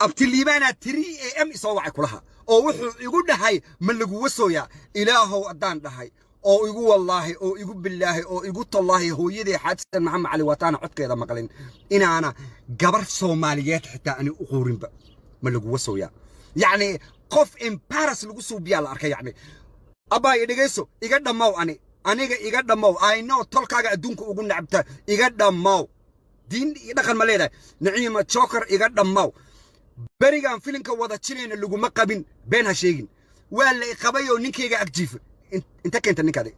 Abtiliibaanaa 3 a.m. isoo wacay kulaha oo wuxuu igu dhahay, "Ma laguwa sooyaa?" Ilaahow haddaan dhahay oo igu wallaahi oo igu bilaahi oo igu tallaahi, hooyadii Xaajisan Maxamed Cali wataana codkeeda maqlin inaana gabar Soomaaliyeed xitaa ani u quurinba. Ma laguwa sooyaa? Yacni qof embarrass lagu suubiyaa la arkay. Yacni abbaayo, dhegayso, iga dhammow. Aniga iga dhammow. I know tolkaaga adduunka ugu nacabta. Iga dhammow. Diin iyo dhaqan ma leedahay? Naciima Joker, iga dhammow. Berigaan filinka wada jinayna laguma qabin, been ha sheegin. Waa la iqabayoo ninkayga agjiifa inta keenta ninkaadi.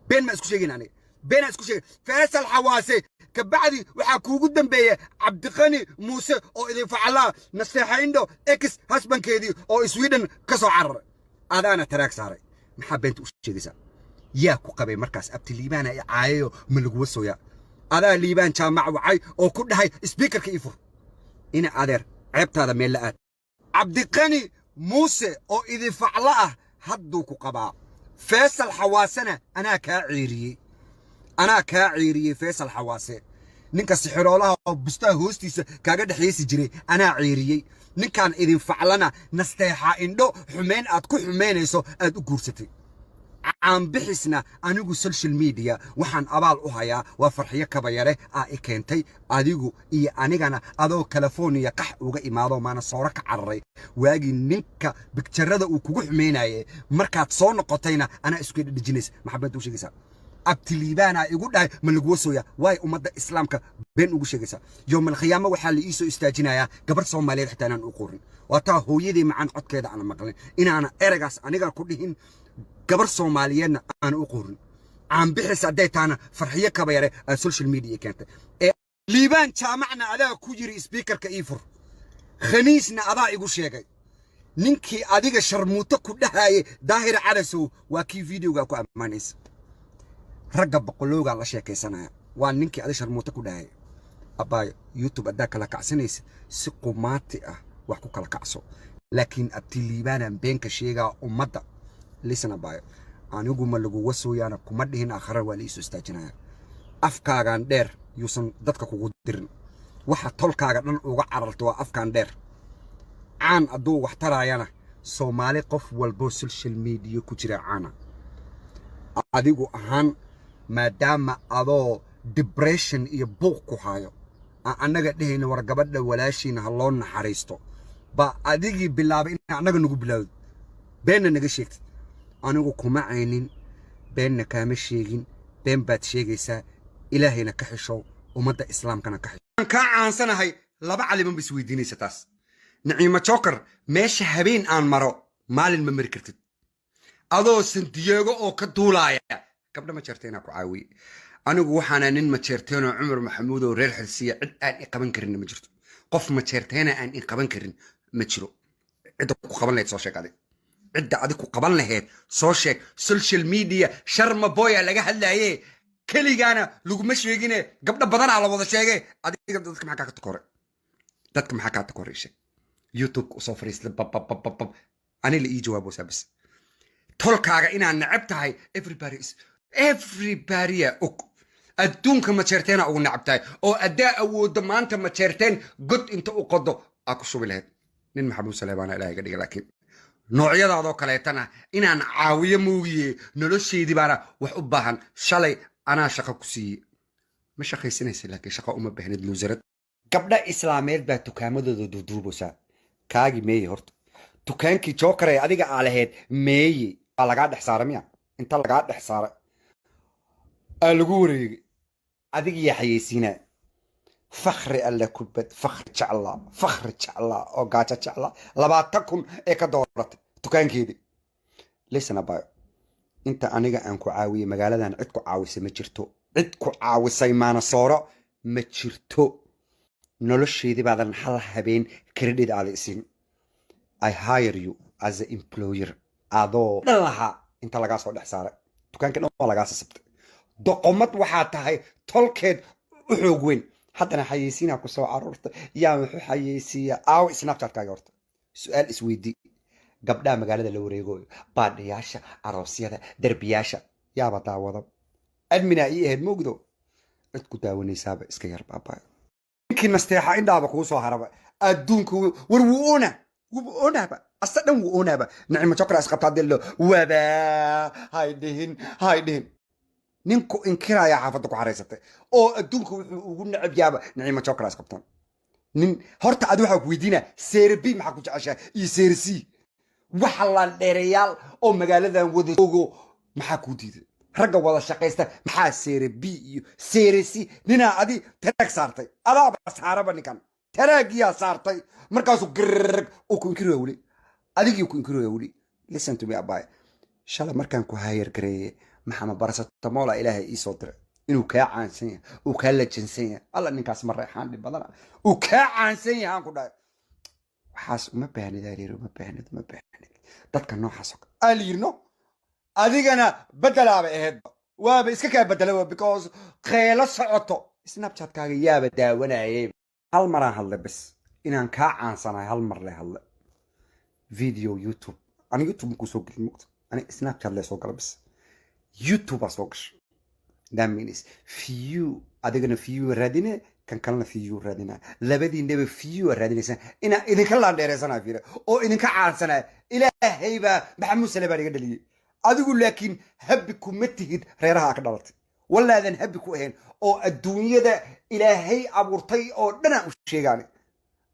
Been ma isku sheegin? Aniga beenaa isku sheegin? Faysal Xawaase kabacdi waxaa kuugu dambeeya Cabdiqani Muuse oo idin facalaa, Nasteexa Indho ex husbandkeedii oo Sweden ka soo cararay. Adaana taraag saaray. Maxaa beenta u sheegaysaa? Yaa ku qabay markaas? Abtiliibaana i caayayo, ma laguwa sooyaa? Adaa Liibaan Jaamac wacay oo ku dhahay, "Speakerka ii fur." Ina adeer, ceebtaada meel la aad. Cabdiqani Muuse oo idin faclo ah hadduu ku qabaa. Faysal Xawaasena anaa kaa ceeriyey, anaa kaa ceeriyey. Faysal Xawaase, ninka sixiroolaha oo bustaha hoostiisa kaaga dhexyeysi jiray, anaa ceeriyey. Ninkaan idin faclana, Nasteexa Indho xumeyn aad ku xumeynayso aad u guursatay. Caanbixisna anigu social media waxaan abaal u hayaa waa Farxiyo Kabayare aa i keentay. Adigu iyo anigana adoo California qax uga imaado maana sooro ka cararay waagii ninka picturada uu kugu xumeynayay. Markaad soo noqotayna anaa isku dhejinaysa. Maxaa beenta u sheegaysaa? Abtiliibaanaa igu dhahay, "Ma laguwa sooyaa?" Waay ummadda Islaamka been ugu sheegaysaa? Yowmalkhiyaama waxaa la ii soo istaajinayaa gabar Soomaaliyeed xitaa inaan u qorin. Waa taa hooyadii macaan codkeeda aana maqlin inaana ereygaas aniga ku dhihin, gabar Soomaaliyeedna aana u qorin. Caanbixis hadday taana, Farxiyo Kabayare aa social media keentay. Ee Liibaan Jaamacna adaa ku yiri, "Speakerka ii fur." Khaniisna adaa igu sheegay. Ninkii adiga sharmuuto ku dhahaye, Daahir Calasow, waa kii videoga ku ammaanaysa. Ragga boqolowgaa la sheekaysanaya waa ninkii adiga sharmuuto ku dhahaya. Abbaayo, YouTube haddaa kala kacsanaysa, si qumaati ah wax ku kala kacso, laakiin Abti Liibaanaan beenka sheegaa ummadda. Listen, abbaayo, anigu ma laguga sooyaana kuma dhihin. Aakhara waa la iisoo istaajinaya. Afkaagaan dheer yuusan dadka kugu dirin. Waxa tolkaaga dhan uga cararto waa afkaan dheer. Caan hadduu wax taraayana, Soomaali qof walboo social media ku jira caana. Adigu ahaan, maadaama adoo depression iyo buuq ku hayo aan annaga dhehayna, "War gabadha walaashiina ha loo naxariisto," baa adigii bilaabay in annaga nagu bilaawdo, beenna naga sheegtid. Anigu kuma caynin, beenna kaama sheegin. Been baad sheegaysaa. Ilaahayna ka xishow, ummadda Islaamkana ka xishow. Kaa caansanahay laba caliman ba isweydiinaysa taas. Naciimo Joker, meesha habeen aan maro maalin ma mari kartid. Adoo Sandiyeego oo ka duulaaya gabdha ma jeerteenaa ku caawiye. Anigu waxaana nin majeerteenoo Cumar Maxamuud oo reer Xirsiya. Cid aan i qaban karinna ma jirto. Qof majeerteena aan i qaban karin ma jiro. Cidda ku qaban lahayd soo sheeg. Adig cidda adig ku qaban lahayd soo sheeg. Social media Sharma Boya laga hadlaaye, keligaana laguma sheegine, gabdho badanaa la wada sheege. Adiga dadka maxaa kaa takoray? Dadka maxaa kaa takoray? Sheeg. YouTube usoo fariistay bababababab. Ani la ii jawaabo bas. Tolkaaga inaad necab tahay, everybody is everybody og. Adduunka majeerteena ugu necab tahay oo addaa awooddo maanta majeerteen god inta u qodo aa ku shubi lahayd. Nin Maxamuud Saleebaana Ilahay ga dhiga, laakiin noocyadaadoo kaleetana inaan caawiyo moogiye, nolosheedii baana wax u baahan. Shalay anaa shaqo ku siiyey, ma shaqaysanaysa, laakiin shaqo uma baahnid, loserad. Gabdha Islaameed baa dukaamadooda duuduubaysaa. Kaagi meeye horta? Dukaankii Joker ee adiga aa lahayd meeye? Waa lagaa dhex saara miya? Inta lagaa dhex saara aa lagu wareegay. Adigiyaa xayeysiinaa. Fakri alle kubad, fakri jeclaa, fakri jeclaa oo gaajo jeclaa, 20,000 ee ka dooratay dukaankeedii. Listen, abayo, inta aniga aan ku caawiyey magaaladan cid ku caawisay ma jirto. Cid ku caawisay maanasooro ma jirto. Nolosheedii baadan hal habeen credit aada isiin. I hire you as a employer adoo dhan lahaa inta lagaa soo dhex saaray dukaanka dhan waa lagaa sasabtay. Doqomad waxaa tahay tolkeed u xoog weyn. Haddana xayeysiinaa ku soo caruurtay. Yaa muxuu xayeysiiyaa? Aawo Snapchatkaaga horta? Su-aal isweydii. Gabdhaha magaalada la wareegoyo, baadhiyaasha, aroosyada, derbiyaasha, yaaba daawado. Adminaa ii ahayd, moogdo cid ku daawanaysaaba iska yar baabaayo. Ninkii Nasteexa Indhaaba kuu soo haraba. Adduunka war wuu oona, wuuba oonaaba, asa dhan wuu oonaaba. Nacima Jokra isqabta haddii lo wabaa, hay dhihin, hay dhihin. Ninku inkiraya xaafadda ku xaraysatay oo adduunka wuxuu ugu necab yaaba Nacima Jokra isqabtaan. Nin horta adi waxaa ku weydiinaa, seere B maxaa ku jeceshaa iyo seere C? Waxa laan dheereyaal oo magaaladan wada joogo maxaa kuu diiday? Ragga wada shaqaysta maxaa seere B iyo seere C? Ninaa adi taraag saartay, adaaba saaraba ninkan taraagiyaa saartay, markaasuu garrg uu ku inkiraya weli, adigii ku inkiraya weli. Listen to me, abaay. Shalay markaan ku hayar gareeye, Maxamed Barasatamola Ilaahay ii soo diray inuu kaa caansan yahay, uu kaa lajansan yahay. Alla, ninkaas ma reexaan dhib badana, uu kaa caansan yahay aan ku dhahay. Waxaas uma baahnid, areer, uma baahnid, uma baahnid dadka noocaas oo kale aa la yiri. No, adigana bedelaaba ahaydba, waaba iska kaa bedelaba because qeelo socoto. Snapchatkaaga yaaba daawanayay. Hal maraan hadlay bas inaan kaa caansanahay, hal mar le hadle video YouTube. Ani YouTube makuu soo gelin mugta, ani Snapchat lee soo gala bas, YouTube aa soo gashay. That means view, adigana view raadine, kan kalena view raadina, labadiinaba view raadinaysaa. Inaa idinka laandheeraysanaa fiira oo idinka caansanaa. Ilaahay baa Maxamuud Sale baan iga dhaliyey adigu, laakiin happy kuma tihid reeraha ka dhalatay. Walaadan happy ku ahayn oo adduunyada Ilaahay abuurtay oo dhanaa u sheegaane.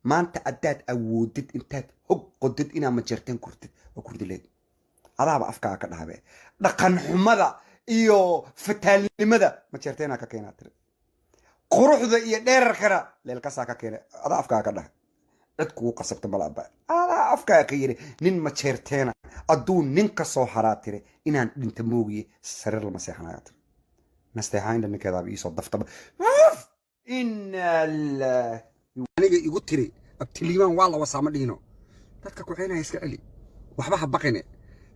Maanta haddaad awoodid intaad hog qodid inaa majeerteen kurtid, waa kurdi leed. Adaaba afkaaga ka dhahabe dhaqan xumada iyo fataalnimada majeerteenaa ka keenaa tiri, quruxda iyo dheerarkana leelkasaa ka keenay. Adaa afkaaga ka dhaha, cid kugu qasabta malaaba, adaa afkaaga ka yiri. Nin majeerteena hadduu nin ka soo haraa tiri, inaan dhinta moogiye sariir lama seexanayo tiri. Nasteexaynda ninkeedaaba iisoo daftaba. Inaa lillahi. Aniga igu tiri abtiliimaan waa la wasaa, ma dhihino. Dadka ku ceynaya iska celi, waxba ha baqine.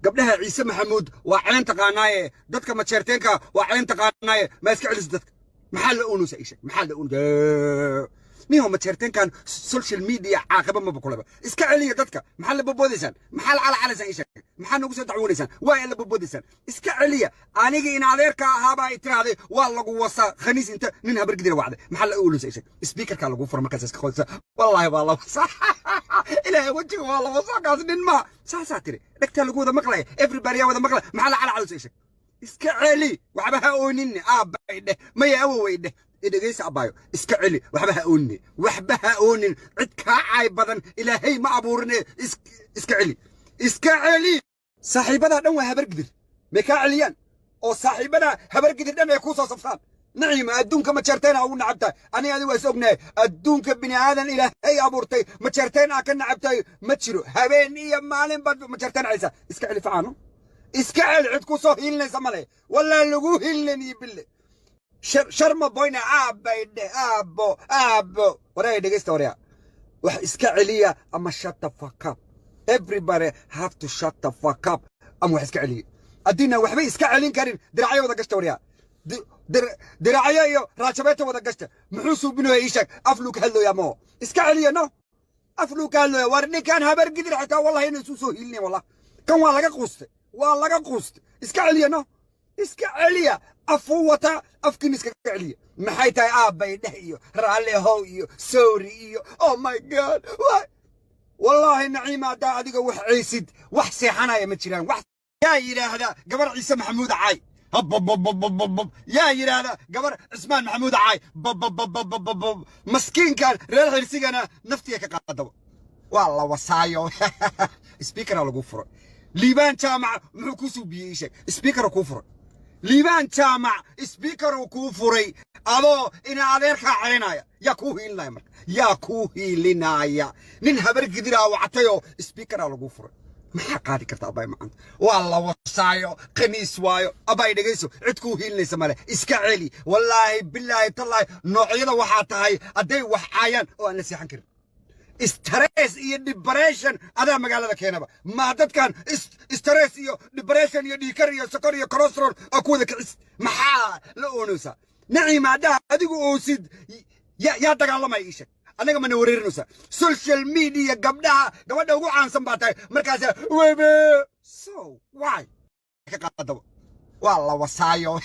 Gabdhaha Ciise Maxamuud waa ceen taqaanaaye, dadka majeerteenka waa ceen taqaanaaye. Ma iska celiso dadka? Maxaa la oonaysa? Isheg, maxaa la oonaysa? Niho majeerteenkan social media caaqiba maba kuleba. Iska celiya dadka. Maxaa la bobodaysaan? Maxaa la calacalaysaan? Isheg, maxaa nagu soo dacwoonaysaan? Waa la bobodaysaan, iska celiya. Aniga in adeerka ahaabaa i tiraahday waa lagu wasaa, khaniis, inta nin habargidira wacday. Maxaa la oonaysa? Isheg, speakerkaa lagu fura markaas iska qodaysa. Wallaahi waa la wasaa, Ilaahay wejiga waa la wasaa, kaas nin maa saasaa tiri. Dhegtaa lagu wada maqlaya, everybody yaa wada maqlaya. Maxaa la calacaleysa? Isheg, iska celi, waxba ha ooninne. Aabbay dheh, maya, awoway dheh. Dhegaysa abbaayo, iska celi, waxba ha oonine, waxba ha oonin. Cid kaa caay badan Ilaahay ma abuurine. Iska celi, iska celi. Saaxiibadaa dhan waa habargidir, may kaa celiyaan oo saaxiibadaa habargidir dhan ay kuu soo saftaan. Naciima, adduunka majeerteen aa ugu nacabtahay. Aniga adi waa is ognahay, adduunka bini aadan Ilaahay abuurtay majeerteen aa ka nacabtahay ma jiro. Habeen iyo maalin baad majeerteen celisaa. Iska celi facaano, iska celi. Cid ku soo hiilinaysa male, walaa lagu hiilinayn iyo bille. Sharma boyna aabbay dheh, aabbo, aabbo. Waraya, dhegeysta, waraya, wax iska celiya ama shut the fuck up. Everybody have to shut the fuck up ama wax iska celiya. Haddiina waxba iska celin karin, diracyo wada gashta, waryaa, diracyo iyo raajabeeta wada gashta. Muxuu suubinaya? Ii sheeg. Afluu ka hadlooyaa maho? Iska celiya. No, afluu ka hadlooya. War ninkan habar gidir xitaa wallahi inay isu soo hiilinayn. Wallah, kan waa laga quustay, waa laga quustay. Iska celiya, no, iska celiya. Afuu wata, afkiin iskaga celiya. Maxay tahay aabbay dheh iyo raalli how iyo sorry iyo oh my God? Wallaahi Naciima, haddaa adiga wax ceysid, wax seexanaya ma jiraan. Wax yaa yidhaahda gabar Ciise Maxamuud caay, habbababababab. Yaa yidhaahda gabar Cismaan Maxamuud caay, babababababab. Maskiinkan reer Xirsigana naftiga ka qaadaba, waa la wasaayo. Speakera lagu furay. Liibaan Jaamac muxuu kuu suubiyey? Ii sheeg. Speakera kuu furay Liibaan Jaamac, speakeruu kuu furay adoo ina adeerkaa ceynaya. Yaa kuu hiilinaya marka? Yaa kuu hiilinaya? Nin habar gidiraa wactayoo speakeraa lagu furay. Maxaa qaadi karta, abaay macanta? Waa la wasaayo, khaniis waayo. Abaay, dhegayso, cid kuu hiilinaysa male, iska celi. Wallaahi, bilaahi, tallaahi, noocyada waxaa tahay hadday wax caayaan oo aan la seexan karin. Stress iyo depression adaa magaalada keenaba. Ma dadkan stress iyo depression iyo dhiikar iyo sokor iyo cholesterol aa ku wada kicis. Maxaa la oonaysaa, Naciima? Haddaa adigu oosid, yaa dagaalamaya? Ii sheeg. Annaga mana wareerinaysaa? Social media gabdhaha, gabadha ugu caansan baa tahay. Markaasa webe, so why ka qaadaba? Waa la wasaayo.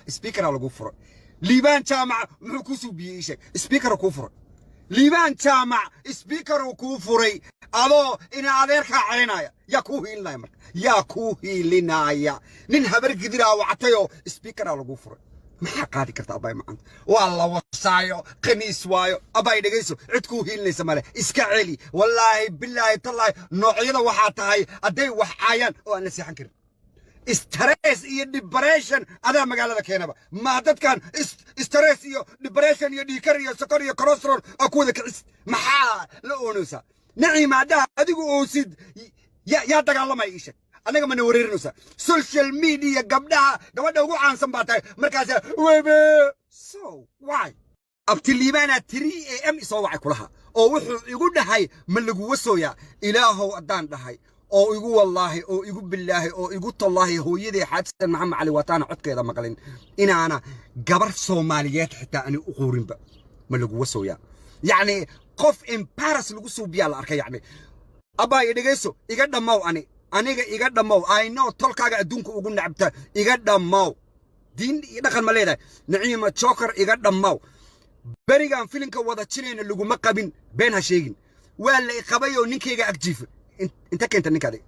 Speakera lagu furay. Liibaan Jaamac muxuu kuu suubiyey? Ii sheeg. Speakera kuu furay. Liibaan Jaamac speaker uu kuu furay adoo ina adeerkaa caynaya. Yaa kuu hiilinaya marka? Yaa kuu hiilinaya? Nin habar gidiraa wactayoo speaker aa laguu furay. Maxaa qaadi karta, abay macanta? Waa la wasaayo, khaniis waayo. Abay, dhegayso, cid kuu hiilinaysa male, iska celi. Wallaahi, bilaahi, tallaahi, noocyada waxaa tahay hadday wax caayaan oo aan la seexan karin. Stress iyo depression adaa magaalada keenaba. Ma dadkan stress iyo depression iyo dhiikar iyo sokor iyo cholesterol aa ku wada kicis. Maxaa la oonaysaa, Naciima? Haddaa adigu oosid, yaa dagaalamaya? Ii sheeg. Annaga mana wareerinaysaa? Social media gabdhaha, gabadha ugu caansan baa tahay. Markaasa webe, so why Abtiliibaanaa 3 a.m. isoo wacay kulaha oo wuxuu igu dhahay, "Ma lagu wasooyaa?" Ilaahow haddaan dhahay, oo igu wallaahi, oo igu bilaahi, oo igu tallaahi, hooyadii Xaadsan Maxamed Cali waataana codkeeda maqlin, inaana gabar Soomaaliyeed xitaa ani u quurinba. Ma lagu wasooyaa? Yacni qof embarrass lagu suubiyaa la arkay. Yacni abbaa, dhegayso, iga dhammow. Aniga iga dhammow. I know tolkaaga adduunka ugu nacabta. Iga dhammow. Diin iyo dhaqan ma leedahay, Naciima Joker? Iga dhammow. Berigaan filinka wada jilayna laguma qabin, been ha sheegin. Waa la iqabay oo ninkayga agjiifa. Inta keenta ninkaadi,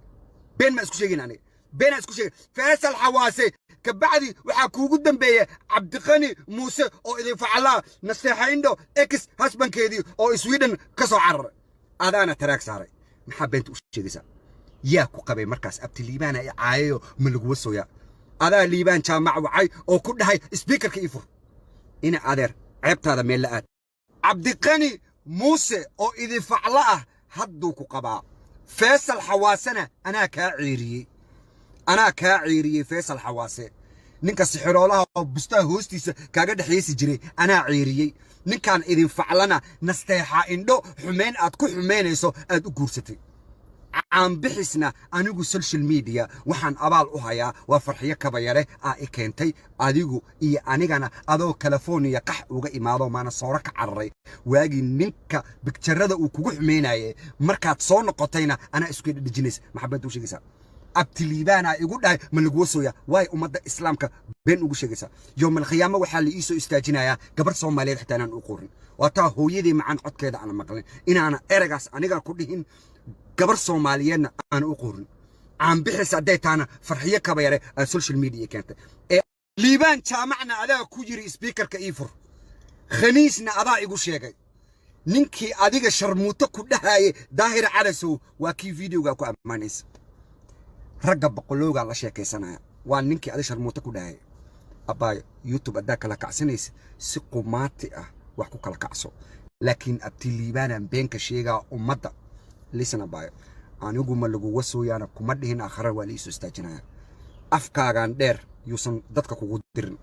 been ma isku sheegin? Aniga beenaa isku sheegin? Faysal Xawaase kabacdi waxaa kuugu dambeeya Cabdiqani Muuse oo idin facalaa, Naseexa Indho ex husbandkeedii oo Sweden ka soo cararay. Adaana taraag saaray. Maxaa beenta u sheegaysaa? Yaa ku qabay markaas? Abti Liibaana i caayayo, ma laguwa sooyaa? Adaa Liibaan Jaamac wacay oo ku dhahay, "Speakerka ii fur." Ina adeer, ceebtaada meel la aad. Cabdiqani Muuse oo idin faclo ah hadduu ku qabaa. Faysal Xawaasena anaa kaa ceeriyey, anaa kaa ceeriyey. Faysal Xawaase, ninka sixiroolaha oo bustaha hoostiisa kaaga dhexyeysi jiray, anaa ceeriyey. Ninkaan idin faclana, Nasteexa Indho xumeyn aad ku xumeynayso aad u guursatay. Caanbixisna anigu social media waxaan abaal u hayaa waa Farxiyo Kabayare aa i keentay. Adigu iyo anigana adoo California qax uga imaado maana sooro ka cararay waagii ninka picturada uu kugu xumeynayay. Markaad soo noqotayna anaa isku dhejinaysa. Maxaa u sheegaysaa? Abtiliibaanaa igu dhahay, "Ma laguwa sooyaa?" Waay ummadda Islaamka been ugu sheegaysaa? Yowmalqiyaama waxaa la ii soo istaajinayaa gabar Soomaaliyeed xitaa inaan u qorin. Waa taa hooyadii macaan codkeeda aana maqlin, inaana ereygaas aniga ku dhihin, gabar Soomaaliyeedna aan u qorin. Caanbixis hadday taana, Farxiyo Kabayare aa social media keentay. Ee Liibaan Jaamacna adaa ku yiri, "Speakerka ii fur." Khaniisna adaa igu sheegay. Ninkii adiga sharmuuto ku dhahaye, Daahir Calasow, waa kii videoga ku ammaanaysa. Ragga boqoloogaa la sheekaysanaya waa ninkii adiga sharmuuto ku dhahaye. Abbaayo, YouTube haddaa kala kacsanaysa, si qumaati ah wax ku kala kacso, laakiin Abti Liibaanaan beenka sheegaa ummadda. Listen, abbaayo, anigu "Ma laguga sooyaana" kuma dhihin. Aakhara waa la iisoo istaajinaya. Afkaagaan dheer yuusan dadka kugu dirin.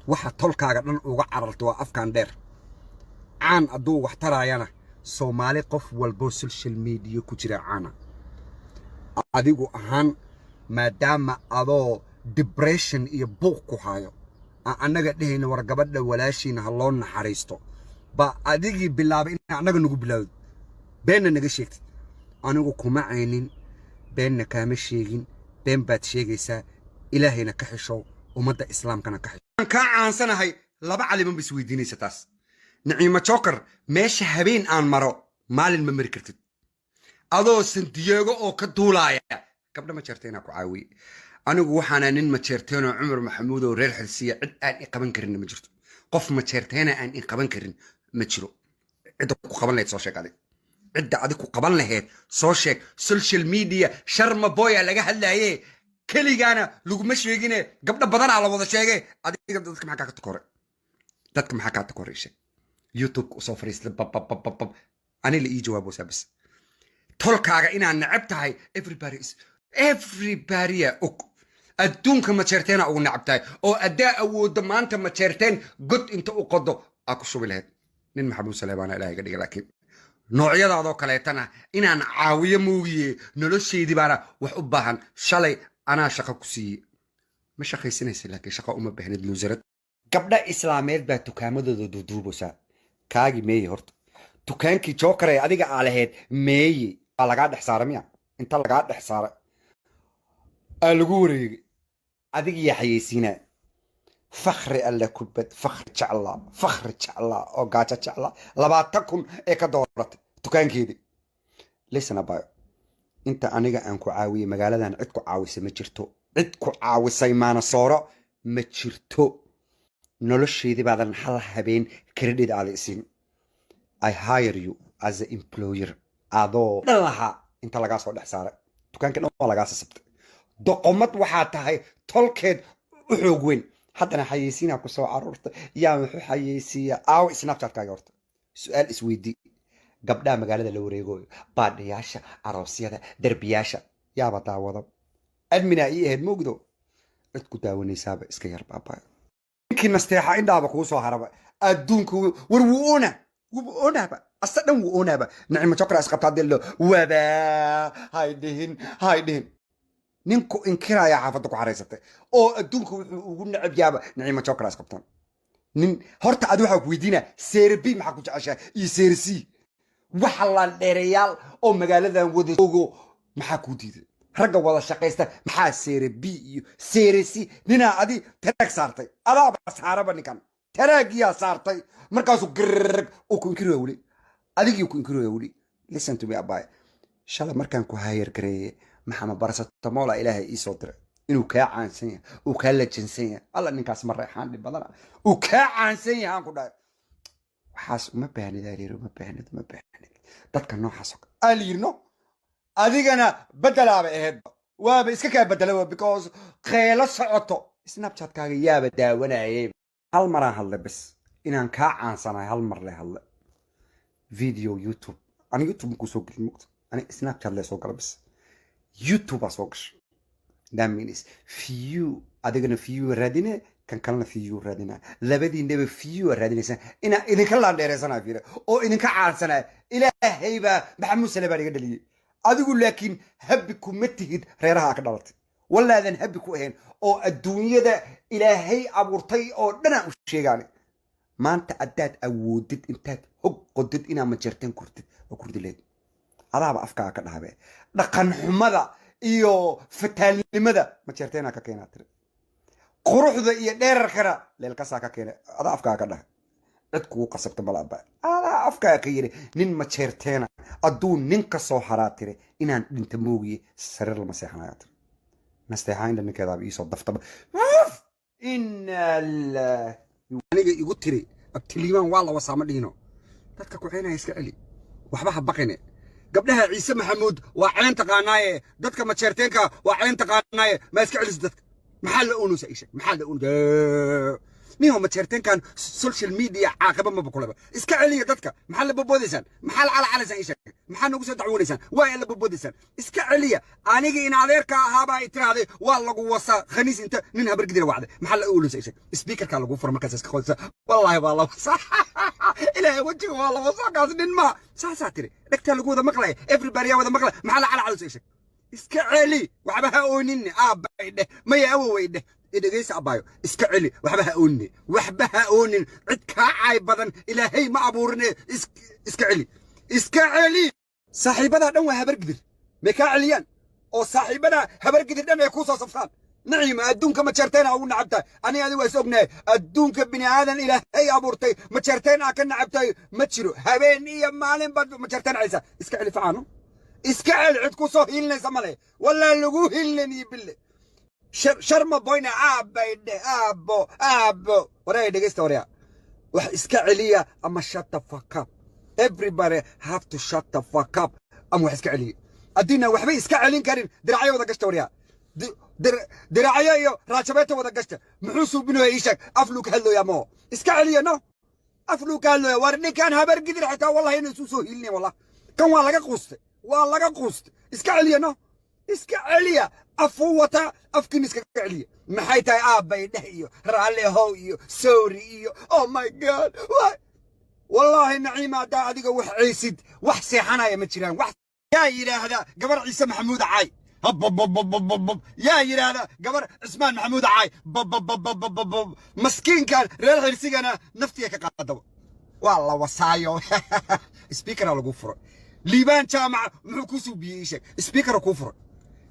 Waxa tolkaaga dhan uga cararto waa afkaan dheer. Caan hadduu wax taraayana, Soomaali qof walbo social media ku jira caana. Adigu ahaan, maadaama adoo depression iyo buuq ku hayo aan annaga dhehayna, "War gabadha walaashiina ha loo naxariisto," baa adigii bilaabay ina annaga nagu bilaawdo, beenna naga sheegtid. Anigu kuma caynin, beenna kaama sheegin. Been baad sheegaysaa. Ilaahayna ka xishow, ummadda Islaamkana ka xishow. Kaa caansanahay laba caliman ba isweydiinaysa taas. Naciimo Joker, meesha habeen aan maro maalin ma mari kartid. Adoo San Diego oo ka duulaaya gabdha ma jeerta inaa ku caawiye. Anigu waxaana nin majeerteenoo Cumar Maxamuud oo reer Xilsiya. Cid aan i qaban karinna ma jirto. Qof majeerteena aan i qaban karin ma jiro. Cidda ku qaban lahayd soo sheeg. Adig cidda adig ku qaban lahayd soo sheeg. Social media Sharma Boya laga hadlaaye, keligaana laguma sheegine, gabdho badanaa la wada sheegay. Adiga dadka maxaa kaa takoray? Dadka maxaa kaa takoray? Sheeg. YouTube usoo fariistay bababababab. Ani la ii jawaabo bas. Tolkaaga inaad necab tahay, everybody is everybody og. Adduunka majeerteena ugu necab tahay oo addaa awooddo maanta majeerteen god inta u qodo aa ku shubi lahayd. Nin Maxamuud Saleebaana Ilahay ga dhiga, laakiin noocyadaadoo kaleetana inaan caawiyo moogiye, nolosheydii baana wax u baahan. Shalay anaa shaqo ku siiyey, ma shaqaysanaysa, laakiin shaqo uma baahnid, loserad. Gabdha Islaameed baa dukaamadooda duuduubaysaa. Kaagi meeye horta? Dukaankii Joker ee adiga aa lahayd meeye? Waa lagaa dhex saara miya? Inta lagaa dhex saara aa lagu wareegay, adigiyaa xayeysiinaa. Fakhri alle kubad, fakhri jeclaa, fakhri jeclaa oo gaajo jeclaa, 20,000 ee ka dooratay dukaankeedii. Listen, abayo, inta aniga aan ku caawiyey magaaladan cid ku caawisay ma jirto. Cid ku caawisay Maanasooro ma jirto. Nolosheedii baadan hal habeen credit aada isiin. I hire you as a employer adoo dhan lahaa inta lagaa soo dhex saaray dukaanka dhan waa lagaa sasabtay. Doqomad waxaa tahay tolkeed u xoog weyn. Haddana xayeysiinaa ku soo caruurta. Yaa muxuu xayeysiiyaa? Aawa Snapchatkaaga? Horta su-aal isweydii. Gabdhaha magaalada la wareegoyo, baadhiyaasha, aroosyada, derbiyaasha, yaaba daawado. Adminaa ii ahayd, mogdo cid ku daawanaysaaba iska yar baabaayo. Ninkii nasteexa indhaaba kuu soo haraba adduunka. War wuu oona, wuba oonaaba, asa dhan wuu oonaaba. Nicmo Jokra isqabtaa dillo wabaa. Hay dhihin, hay dhihin. Ninku inkiraya xaafadda ku xaraysatay oo adduunka wuxuu ugu necab yaaba Nicmo Jokra isqabtaan. Nin horta adi waxaa ku weydiinaa, seere B maxaa ku jeceshaa iyo seere C? Waxa la dheereyaal oo magaaladan wada joogo maxaa kuu diiday? Ragga wada shaqaysta maxaa seere B iyo seere C? Ninaa adi taraag saartay, adaaba saaraba ninkan taraagiyaa saartay. Markaasuu garrg uu ku inkiraya weli, adigii ku inkiraya weli. Listen to me, abaay. Shalay markaan ku hire gareeye, Maxamed Barasatamola ilaahay ii soo diray inuu kaa caansan yahay, uu kaa lajansan yahay. Alla, ninkaas ma reexaan dhib badana, uu kaa caansan yahay aan ku dhahay. Waxaas uma baahnid, areer, uma baahnid, uma baahnid dadka noocaas oo kale aa la yidhi. No, adigana bedelaaba ahaydba, waaba iska kaa bedelaba because qeelo socoto. Snapchatkaaga yaaba daawanayay. Hal maraan hadlay bas inaan kaa caansanahay, hal mar le hadle video YouTube. Ani YouTube makuu soo gelin mugta, ani Snapchat lee soo gala bas. YouTube aa soo gashay. That means view, adigana view raadine, kan kalena view raadina. Labadiinaba view raadinaysaa. Inaa idinka laandheeraysanaa fiira oo idinka caansanaa. Ilaahay baa Maxamuud Sale baa iga dhaliyey adigu, laakiin happy kuma tihid reeraha ka dhalatay. Walaadan happy ku ahayn oo adduunyada Ilaahay abuurtay oo dhanaa u sheegaani. Maanta haddaad awoodid intaad hog qodid inaa majeerteen kurtid oo kurdi leed, adaaba afkaaga ka dhahabe. Dhaqan xumada iyo fataalnimada majeerteenaa ka keenaa tiri, quruxda iyo dheerarkana leelkasaa ka keenay. Adaa afkaaga ka dhahay, cid kugu qasabta malaba. Adaa afkaaga ka yiri nin majeerteena hadduu nin ka soo haraa tiri inaan dhinta moogiye sariir lama seexanaya tiri. Nasteexaa indha ninkeedaaba iisoo daftaba. Inaa lillahi. Aniga igu tiri abtiliimaan waa la wasaa, ma dhihino. Dadka ku ceynaya iska celi, waxba ha baqine. Gabdhaha Ciise Maxamuud waa ceen taqaanaaye, dadka majeerteenka waa ceen taqaanaaye. Ma iska celiso dadka? Maxaa la oonaysa? Isheg, maxaa la oonaysa? Niho majeerteenkan social media caaqiba maba kuleba. Iska celiya dadka. Maxaa la bobodaysaan? Maxaa la calacalaysaan? Isheg, maxaa nagu soo dacwoonaysaan? Waa la bobodaysaan, iska celiya. Aniga in adeerka ahaabaa i tiraahday waa lagu wasaa khaniis inta nin habargidira wacday. Maxaa la oonaysa? Isheg, speakerkaa lagu fura markaas iska qodaysa. Wallaahi waa la wasaa, Ilaahay wejiga waa la wasaa, kaas nin maa saasaa tiri. Dhegtaa lagu wada maqlaya, everybody yaa wada maqlaya. Maxaa la calacaleysa? Isheg, iska celi, waxba ha ooninne. Aabbay dheh, maya awoway dheh. Dhegeysa abbaayo, iska celi, waxba ha oonine, waxba ha oonin. Cid kaa caay badan Ilaahay ma abuurine. Iska celi, iska celi. Saaxiibadaa dhan waa Habargidir, may kaa celiyaan oo saaxiibadaa Habargidir dhan ay kuu soo saftaan. Naciima, adduunka majeerteen aa ugu nacabtahay. Aniga adi waa is ognahay. Adduunka bini aadan Ilaahay abuurtay majeerteen aa ka nacabtahay ma jiro. Habeen iyo maalin baad majeerteen celisaa. Iska celi facaano, iska celi. Cid ku soo hiilinaysa male, walaa lagu hiilin iyo bille. Sharma boyna aabbay dheh, aabbo, aabbo. Waraya, dhegeysta, waraya, wax iska celiya ama shut the fuck up. Everybody have to shut the fuck up ama wax iska celiya. Haddiina waxba iska celin karin, diracyo wada gashta. Waryaa, diracyo iyo raajabeeta wada gashta. Muxuu suubinaya? Ii sheeg. Afluu ka hadlooyaa maho? Iska celiya. No, afluu ka hadlooya. War ninkan Habar Gidir xitaa wallahi inay isu soo hiilinayn. Wallah kan waa laga quustay, waa laga quustay. Iska celiya, no, iska celiya. Afuu wata, afkiin iskaga celiya. Maxay tahay aabbay dheh iyo raalli how iyo sorry iyo oh my God? Wallaahi Naciima, haddaa adiga wax ceysid, wax seexanaya ma jiraan. Wax yaa yidhaahda gabar Ciise Maxamuud caay, habbababababab. Yaa yidhaahda gabar Cismaan Maxamuud caay, babababababab. Maskiinkan reer Xirsigana naftiga ka qaadaba waa la wasaayo. Speakera lagu furay. Liibaan Jaamac muxuu kuu suubiyey? Ii sheeg. Speakera kuu furay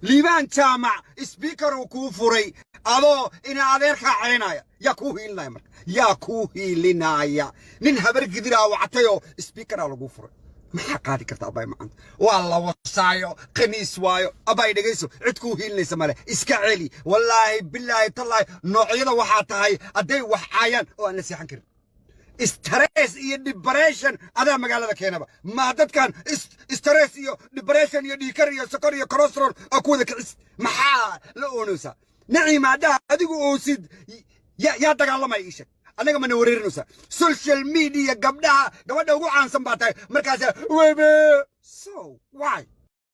Liibaan Jaamac, speakeruu kuu furay adoo ina adeerkaa ceynaya. Yaa kuu hiilinaya marka? Yaa kuu hiilinaya? Nin Habar Gidiraa wactayoo speakeraa laguu furay. Maxaa qaadi karta, abay macanta? Waa la wasaayo, khaniis waayo. Abay, dhegayso, cid kuu hiilinaysa male, iska celi. Wallaahi, bilaahi, tallaahi, noocyada waxaa tahay hadday wax caayaan oo aan la seexan karin. Stress iyo depression adaa magaalada keenaba. Ma dadkan stress iyo depression iyo dhiikar iyo sokor iyo cholesterol aa ku wada kicis. Maxaa la oonaysaa, Naciima? Haddaa adigu oosid, yaa dagaalamaya? Ii sheeg. Annaga mana wareerinaysaa? Social media gabdhaha, gabadha ugu caansan baa tahay. Markaasa webe, so why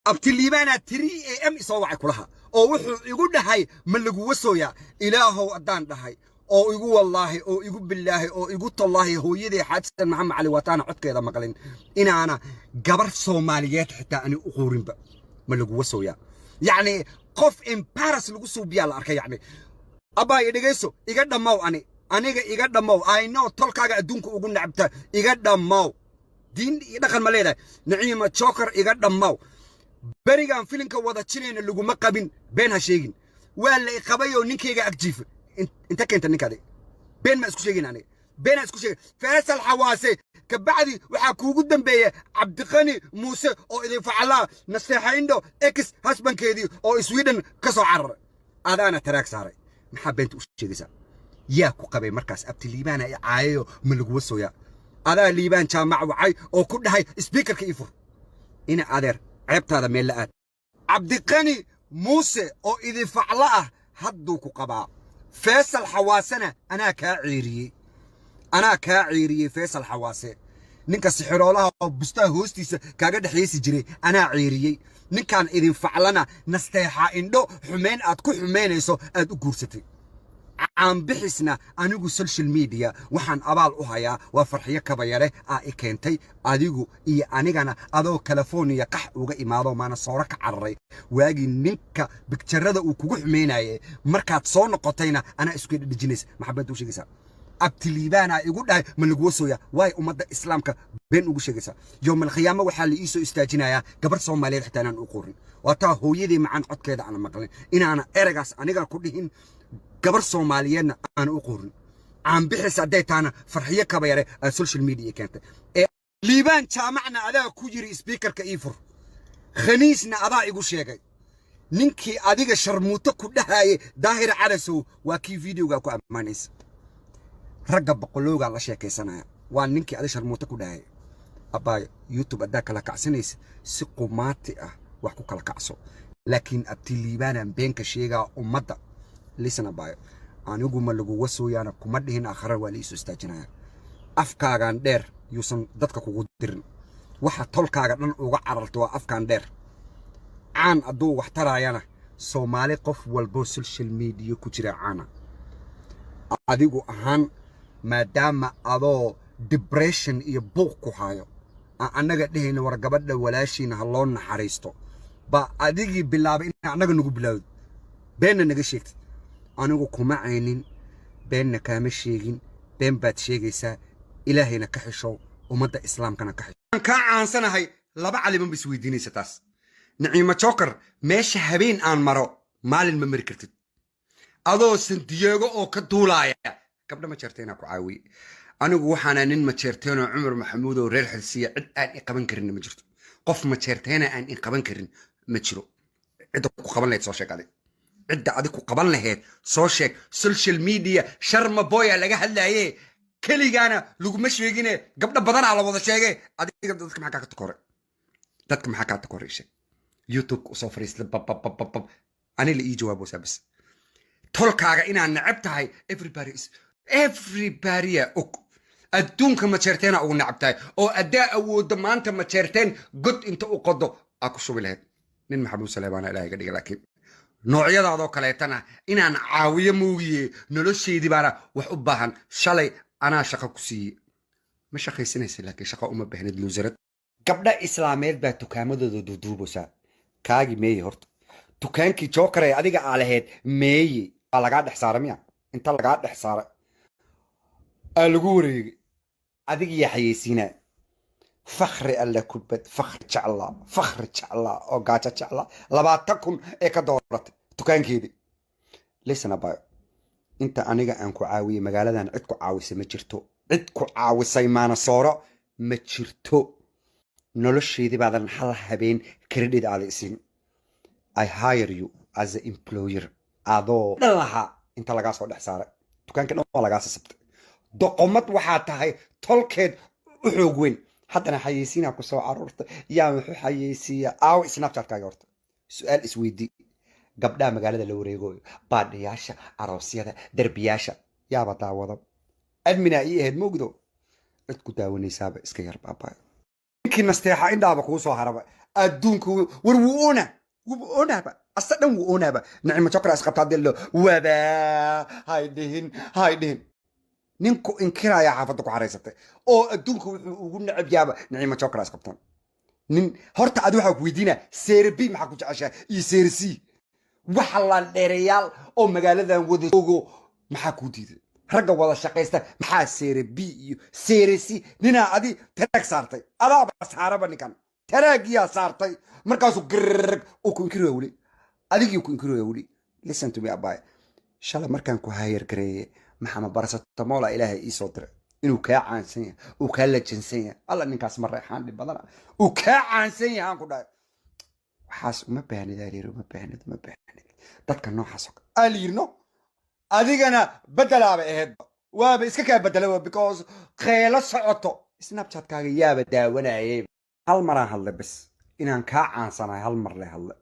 Abtiliibaanaa 3 a.m. isoo wacay kulaha oo wuxuu igu dhahay, "Ma lagu wasooyaa?" Ilaahow haddaan dhahay, oo igu wallaahi, oo igu bilaahi, oo igu tallaahi, hooyadii Xaadsan Maxamed Cali waataana codkeeda maqlin, inaana gabar Soomaaliyeed xitaa ani u quurinba. Ma lagu wasooyaa? Yacni qof embarrass lagu suubiyaa la arkay. Yacni abbaa, dhegayso, iga dhammow. Ani aniga iga dhammow. I know tolkaaga adduunka ugu nacabta. Iga dhammow. Diin iyo dhaqan ma leedahay, Naciima Joker? Iga dhammow. Berigaan filinka wada jilayna laguma qabin, been ha sheegin. Waa la iqabay oo ninkayga ag jiifa. Inta keenta ninkaadi, been ma isku sheegin? Aniga beenaa isku sheegin? Faysal Xawaase kabacdi waxaa kuugu dambeeya Cabdiqani Muuse oo idin facalaa, Naseexa Indho ex husbandkeedii oo Sweden ka soo cararay. Adaana taraag saaray. Maxaa beenta u sheegaysaa? Yaa ku qabay markaas? Abti Liibaana i caayayo, ma laguwa sooyaa? Adaa Liibaan Jaamac wacay oo ku dhahay, "Speakerka ii fur." Ina adeer, ceebtaada meel la aad. Cabdiqani Muuse oo idin faclo ah hadduu ku qabaa. Faysal Xawaasena anaa kaa ceeriyey, anaa kaa ceeriyey. Faysal Xawaase, ninka sixiroolaha oo bustaha hoostiisa kaaga dhexyeysi jiray, anaa ceeriyey. Ninkaan idin faclana, Nasteexa Indho xumeyn aad ku xumeynayso aad u guursatay. Caanbixisna anigu social media waxaan abaal u hayaa waa Farxiyo Kabayare aa i keentay. Adigu iyo anigana adoo California qax uga imaado maana sooro ka cararay waagii ninka picturada uu kugu xumeynayay. Markaad soo noqotayna anaa isku dhejinaysa. Maxaa u sheegaysaa? Abtiliibaanaa igu dhahay, "Ma laguwa sooyaa?" Waay ummadda Islaamka been ugu sheegaysaa? Yowmalkhiyaama waxaa la ii soo istaajinayaa gabar Soomaaliyeed xitaa inaan u qorin. Waa taa hooyadii macaan codkeeda aan maqlin, inaana ereygaas aniga ku dhihin, gabar Soomaaliyeedna aan u qorin. Caanbixis hadday taana, Farxiyo Kabayare aad social media keentay. Ee Liibaan Jaamacna adaa ku yiri, "Speakerka ii fur." Khaniisna adaa igu sheegay. Ninkii adiga sharmuuto ku dhahaye, Daahir Calasow, waa kii videogaa ku ammaanaysa. Ragga boqoloogaa la sheekaysanaya waa ninkii adiga sharmuuto ku dhahaye. Abbaayo, YouTube haddaa kala kacsanaysa, si qumaati ah wax ku kala kacso, laakiin Abti Liibaanaan beenka sheegaa ummadda. Listen, abbaayo, anigu "Ma laguga sooyaana" kuma dhihin. Aakhara waa la iisoo istaajinaya. Afkaagaan dheer yuusan dadka kugu dirin. Waxa tolkaaga dhan uga cararto waa afkaan dheer. Caan hadduu wax taraayana, Soomaali qof walboo social media ku jira caana. Adigu ahaan, maadaama adoo depression iyo buuq ku hayo aan annaga dhehayna, "War gabadha walaashiina ha loo naxariisto," baa adigii bilaabay ina annaga nagu bilaawdo, beenna naga sheegtid. Anigu kuma caynin, beenna kaama sheegin. Been baad sheegaysaa. Ilaahayna ka xishow, ummadda Islaamkana ka xishow. Kaa caansanahay laba caliman ba isweydiinaysa taas. Naciimo Joker, meesha habeen aan maro maalin ma mari kartid. Adoo San Diego oo ka duulaaya gabdha ma jeerteenaa ku caawiye. Anigu waxaana nin Majeerteenoo Cumar Maxamuud oo reer Xilsiya. Cid aan i qaban karinna ma jirto. Qof Majeerteena aan i qaban karin ma jiro. Cidda ku qaban lahayd soo sheeg. Adig cidda adig ku qaban lahayd soo sheeg. Social media Sharma Boya laga hadlaaye, keligaana laguma sheegine, gabdho badanaa la wada sheege. Adiga dadka maxaa kaa takoray? Dadka maxaa kaa takoray? Sheeg. YouTube usoo fariistay bababababab. Ani la ii jawaabo bas. Tolkaaga inaad necab tahay, everybody is everybody og. Adduunka Majeerteena ugu necab tahay oo addaa awooddo maanta Majeerteen god inta u qodo aa ku shubi lahayd. Nin Maxamuud Saleebaana Ilahay ga dhiga, laakiin noocyadaadoo kaleetana inaan caawiyo moogiye, nolosheedii baana wax u baahan. Shalay anaa shaqo ku siiyey, ma shaqaysanaysa, laakiin shaqo uma baahnid, loserad. Gabdha Islaameed baa dukaamadooda duuduubaysaa. Kaagi meeye horta? Dukaankii Joker ee adiga aa lahayd meeye? Waa lagaa dhex saara miya? Inta lagaa dhex saara aa lagu wareegay. Adigiyaa xayeysiinaa. Fakri alle kubad, fakri jeclaa, fakri jeclaa oo gaajo jeclaa, 20,000 ee ka dooratay dukaankeedii. Listen, abayo, Inta aniga aan ku caawiyey, magaaladan cid ku caawisay ma jirto. Cid ku caawisay Maanasooro ma jirto. Nolosheedii baadan hal habeen credit aada isiin. I hire you as a employer adoo dhan lahaa inta lagaa soo dhex saaray dukaanka dhan waa lagaa sasabtay. Doqomad waxaa tahay tolkeed u xoog weyn. Haddana xayeysiinaa ku soo caruurtay. Yaa muxuu xayeysiiyaa? Aawo Snapchatkaaga? Horta su-aal isweydii. Gabdhaha magaalada la wareegoyo, baadhiyaasha, aroosyada, derbiyaasha, yaaba daawado. Adminaa ii ahayd, mogdo cid ku daawanaysaaba iska yar baabaayo. Ninkii nasteexa indhaaba kuu soo haraba adduunka. War wuu oona, wuba oonaaba, asa dhan wuu oonaaba. Nicmo Jokra isqabtaa dillo wabaa. Hay dhihin, hay dhihin. Ninku inkiraya xaafadda ku xaraysatay oo adduunka wuxuu ugu necab yaaba Nicmo Jokra isqabtaan. Nin horta adi waxaa ku weydiinaa, seere B maxaa ku jeceshaa iyo seere C? Waxa la dheereyaal oo magaaladan wada joogo maxaa kuu diiday? Ragga wada shaqaysta maxaa seere B iyo seere C? Ninaa adi taraag saartay, adaaba saaraba. Ninkan taraagiyaa saartay, markaasuu garrg uu ku inkiraya weli, adigii ku inkiraya weli. Listen to me, abaay. Shalay markaan ku hire gareeye, Maxamed Barasatamola ilaahay ii soo diray inuu kaa caansan yahay, uu kaa lajansan yahay. Alla, ninkaas ma reexaan dhib badana, uu kaa caansan yahay aan ku dhahay. Waxaas uma baahnid, areer, uma baahnid, uma baahnid dadka noocaas oo kale aa la yiri. No, adigana bedelaaba ahaydba, waaba iska kaa bedelaba because qeelo socoto. Snapchatkaaga yaaba daawanayay. Hal maraan hadlay bas inaan kaa caansanahay, hal mar le hadle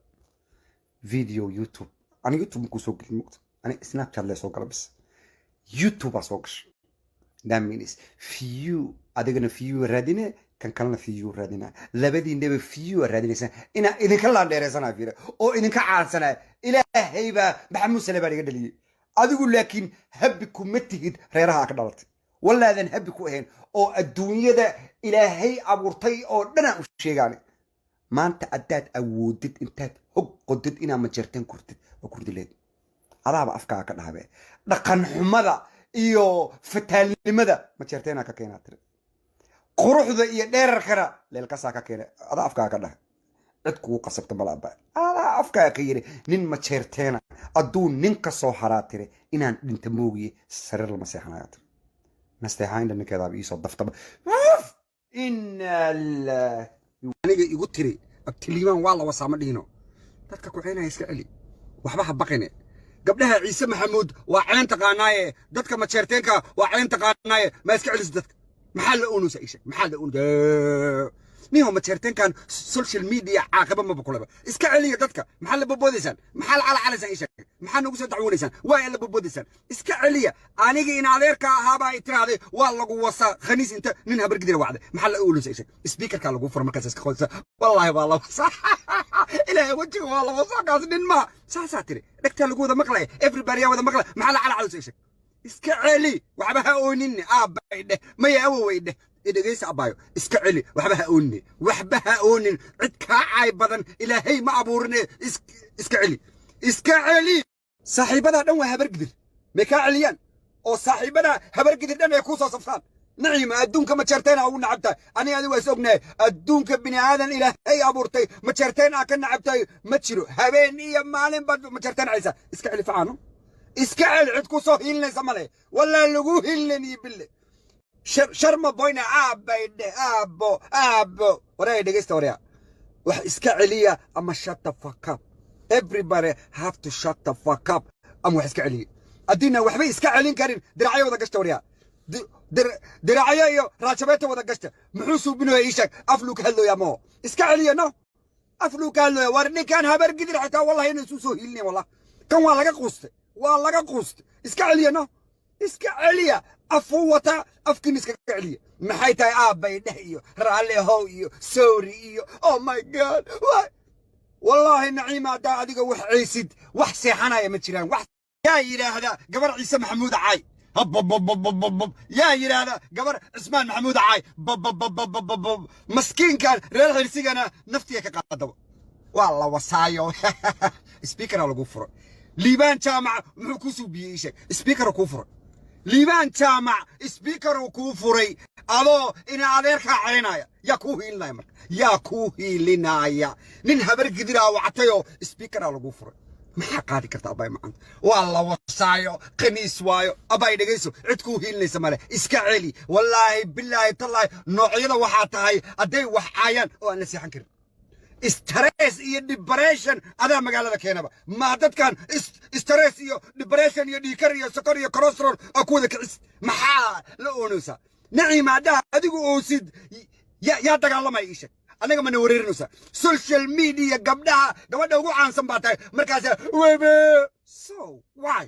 video YouTube. Ani YouTube makuu soo gelin, mugta ani Snapchat lee soo gala bas, YouTube aa soo gashay. That means view, adigana view raadine, kan kalena view raadina. Labadiinaba view raadinaysa. Inaa idinka laandheeraysanaa fiira oo idinka caansanaya. Ilaahay baa Maxamuud Sale baa iga dhaliyey. Adigu laakiin happy kuma tihid reeraha ka dhalatay. Walaadan happy ku ahayn oo adduunyada Ilaahay abuurtay oo dhanaa u sheegaani. Maanta haddaad awoodid intaad hog qodid inaa majeerteen kurtid, waa kurdi leed. Adaaba afkaaga ka dhahabe dhaqan xumada iyo fataalnimada majeerteenaa ka keenaa tiri. Quruxda iyo dheerarkana leelkasaa ka keenay. Adaa afkaaga ka dhahay, cid kugu qasabta malaaba. Adaa afkaaga ka yiri nin majeerteena hadduu nin ka soo haraa tiri inaan dhinta moogiye sariir lama seexanayo tiri. Nasteexaynda ninkeedaaba iisoo daftaba. Inaa lillahi. Aniga igu tiri abtiliimaan waa la wasaa, ma dhihino. Dadka ku ceynaya iska celi, waxba ha baqine. Gabdhaha Ciise Maxamuud waa ceen taqaanaaye, dadka majeerteenka waa ceen taqaanaaye. Ma iska celiso dadka? Maxaa la oonaysa? Isha maxaa la oonaysa? Niho majeerteenkan social media caaqiba maba kuleba. Iska celiya dadka. Maxaa la bobodaysaan? Maxaa la calacalaysaan? Isha maxaa nagu soo dacwoonaysaan? Waa la bobodaysaan, iska celiya. Anigi in adeerka ahaabaa i tiraahday waa lagu wasaa khaniis inta nin habargidira wacday. Maxaa la oonaysa? Isha speakerkaa lagu fura markaas iska qodaysa. Wallaahi waa la wasaa, Ilaahay wejiga waa la wasaa. Kaas nin maa saasaa tiri. Dhegtaa lagu wada maqlaya, everybody yaa wada maqlaya. Maxaa la calacaleysa? Isha iska celi, waxba ha ooninne. Aabbay dheh, maya awoway dheh. Dhegeysa abbaayo, iska celi, waxba ha oonine, waxba ha oonin. Cid kaa caay badan Ilaahay ma abuurine. Iska celi, iska celi. Saaxiibadaa dhan waa habargidir, may kaa celiyaan oo saaxiibadaa habargidir dhan ay kuu soo saftaan. Naciima adduunka majeerteen ugu nacabtahay. Aniga adi waa is ognahay. Adduunka bini aadan Ilaahay abuurtay majeerteen aa ka nacabtahay ma jiro. Habeen iyo maalin baad majeerteen caysa. Iska celi facaano, iska celi. Cid ku soo hiilinaysa male, walaa lagu hiilinayn iyo bille. Sharma boyna aabbay dheh, aabbo, aabbo. Waraya, dhegeysta, waraya, wax iska celiya ama shut the fuck up. Everybody have to shut the fuck up ama wax iska celiya. Haddiina waxba iska celin karin, diracyo wada gashta. Waryaa, diracyo iyo raajabeeta wada gashta. Muxuu suubinaya? Ii sheeg. Afluu ka hadlooyaa maho? Iska celiya. No, afluu ka hadlooya. War ninkan habar gidir xitaa wallahi inay isu soo hiilinayn. Wallah kan waa laga quustay, waa laga quustay. Iska celiya. No, iska celiya. Afuu wataa, afkiin iskaga celiya. Maxay tahay aabbay dheh iyo raalli how iyo sorry iyo oh my God? Wallaahi Naciima, haddaa adiga wax ceysid, wax seexanaya ma jiraan. Wax yaa yidhaahda gabar Ciise Maxamuud caay, habbababababab. Yaa yidhaahda gabar Cismaan Maxamuud caay, babababababab. Maskiinkan reer Xirsigana naftiya ka qaadaba waa la wasaayo. Speakera lagu furo. Liibaan Jaamac muxuu kuu suubiyey? Ii sheeg. Speakera kuu furay Liibaan Jaamac, speakeruu kuu furay adoo ina adeerkaa ceynaya. Yaa kuu hiilinaya marka? Yaa kuu hiilinaya? Nin habar gidiraa wactayoo speakeraa lagu furay. Maxaa qaadi karta, abay macanta? Waa la wasaayo, khaniis waayo. Abay, dhegayso, cid kuu hiilinaysa male, iska celi. Wallaahi, bilaahi, tallaahi, noocyada waxaa tahay hadday wax caayaan oo aan la seexan karin. Stress iyo depression adaa magaalada keenaba. Ma dadkan stress iyo depression iyo dhiikar iyo sokor iyo cholesterol aa ku wada kicis. Maxaa la oonaysaa, Naciima? Haddaa adigu oosid, yaa dagaalamaya? Ii sheeg. Annaga mana wareerinaysaa? Social media gabdhaha, gabadha ugu caansan baa tahay. Markaas webe, so why?